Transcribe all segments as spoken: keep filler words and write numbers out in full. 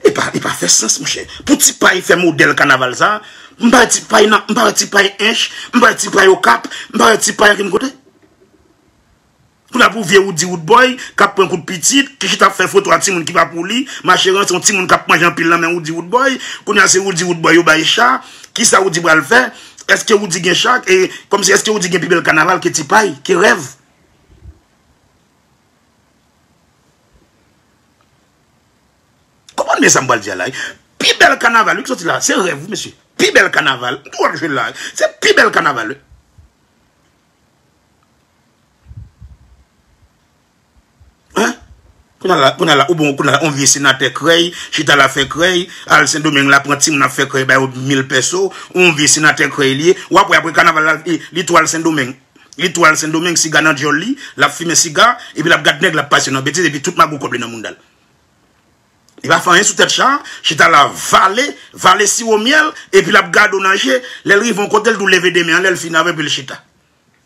E pa, e pa fè sans, monchè. Pou Ti Pay fè modèl kanaval sa, m pa wè Ti Pay nan, m pa wè Ti Pay Ench, m pa wè Ti Pay Okap, m pa wè Ti Pay ankenn kote. Kounye a pou vye Roody Roodboy k ap pran kout pitit, ki chita ap fè foto a timoun ki pa pou li, mache ranse yon timoun k ap manje anpil nan men Roody Roodboy, kounye a se Roody Roodboy yo bay cha, kisa Roody pral fè? Èske Roody gen cha? E kòmsi èske Roody gen pi bèl kanaval ke Ti Pay, ke Rèv? Konprann byen sa m pral di a la wi. Pi bèl kanaval wi ki soti la, se Rèv wi mesye. Pi bèl kanaval, m tou ap jwe l la. Se pi bèl kanaval wi. Hein? Kounye a la, kounye a la, ou bon, kounye a la, on vye senatè krèy, chita la fè krèy, al Sendomeng la, pran timoun ap fè krèy, ba yo mil pèso, on vye senatè krèy li ye, w ap wè apre kanaval la, li, li tou al Sendomeng. Li tou al Sendomeng, siga nan djòl li, l ap fimen siga, epi l ap gad nèg, l ap pase nan betiz, epi tout mago kòb li nan mounda l. Li pa fè anyen sou tèt cha, chita la vale, vale siwo myèl, epi l ap gade w nan je, lè l rive yon kote, l tou leve de men anlè, l fini avè, epi l chita.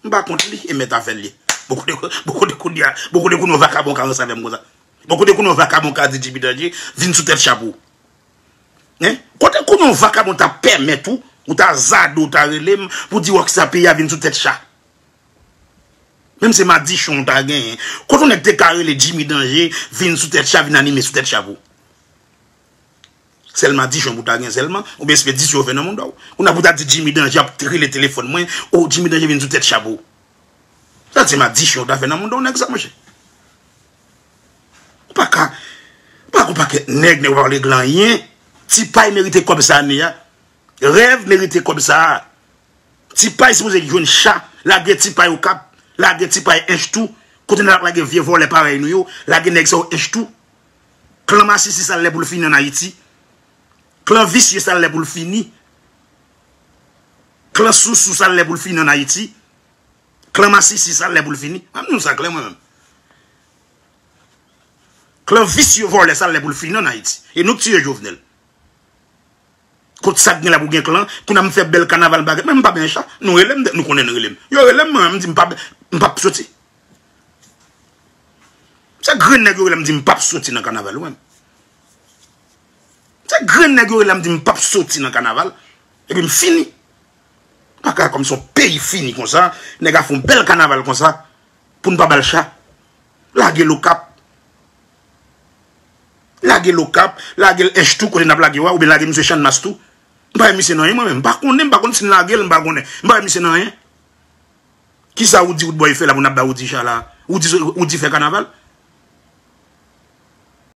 M pa kont li, e mèt afè l ye. Bon kote, bon kote kounye a, bon kote kounye yon vakabon ka ranse avè m konsa. Bon kote kounye yon vakabon ka di Jimmy Danje, vin sou tèt cha pou ou. Hein? Kote kounye yon vakabon ta pèmèt ou, ou ta zado, ou ta rele m, pou di wè kisa peyi a vin sou tèt cha. Menm se madichon ou ta genyen. Kote yon nèg te ka rele Jimmy Danje, vin sou tèt cha, vin anime sou tèt cha pou ou. Sèl madichon pou ta gen sèlman, oubyen espedisyon ou fè nan mounda w. Kounye a pou ta di Jimmy Danje ap rele telefòn mwen, o Jimmy Danje vin sou tèt cha pou ou. Sa se madichon ou ta fè nan mounda w nèg sa monchè. Ou pa ka, ou pa ka yon pakèt nèg, nèg ou pa regle anyen. Ti Pay merite kòb sa ane a. Rèv merite kòb sa a. Ti Pay sipoze jwenn cha, lage Ti Pay Okap, lage Ti Pay Ench tou. Kote n ap lage vye vòlè parèy nou yo, lage nèg sa yo Ench tou. Klan masisi sa l lè pou l fini ann Ayiti. Klan visye sa l lè pou l fini. Klan sousou sa l lè pou l fini ann Ayiti. Klan masisi sa l lè pou l fini. Ann di nou sa klè mwen menm. Klan visye vòlè sa l lè pou l fini ann Ayiti. E nou k tiye Jovenel. Kot sa k gen la pou gen klan, kounye a m fè bèl kanaval bagay. Men m pa byen cha. Nou rele m, nou konnen n rele m. Yo rele m, mwen, m di m pa, m p ap soti. Se grenn nèg yo rele m di m p ap soti nan kanaval, ou menm. Se grenn nèg yo rele m di m p ap soti nan kanaval. Epi m fini. Pa ka kòm se yon peyi fini konsa, nèg a fè yon bèl kanaval konsa, pou n pa ba l cha. Lage l Okap. Lage l Okap, lage l Ench tou, kote n ap lage yo a, oubyen lage misye Channmas tou. M pa wè misye nan anyen, mwen menm. M pa konnen, m pa konn si n lage l, m pa konnen. M pa wè misye nan anyen. Kisa Roody Roodboy fè la pou n ap ba Roody cha la? Roody, Roody fè kanaval?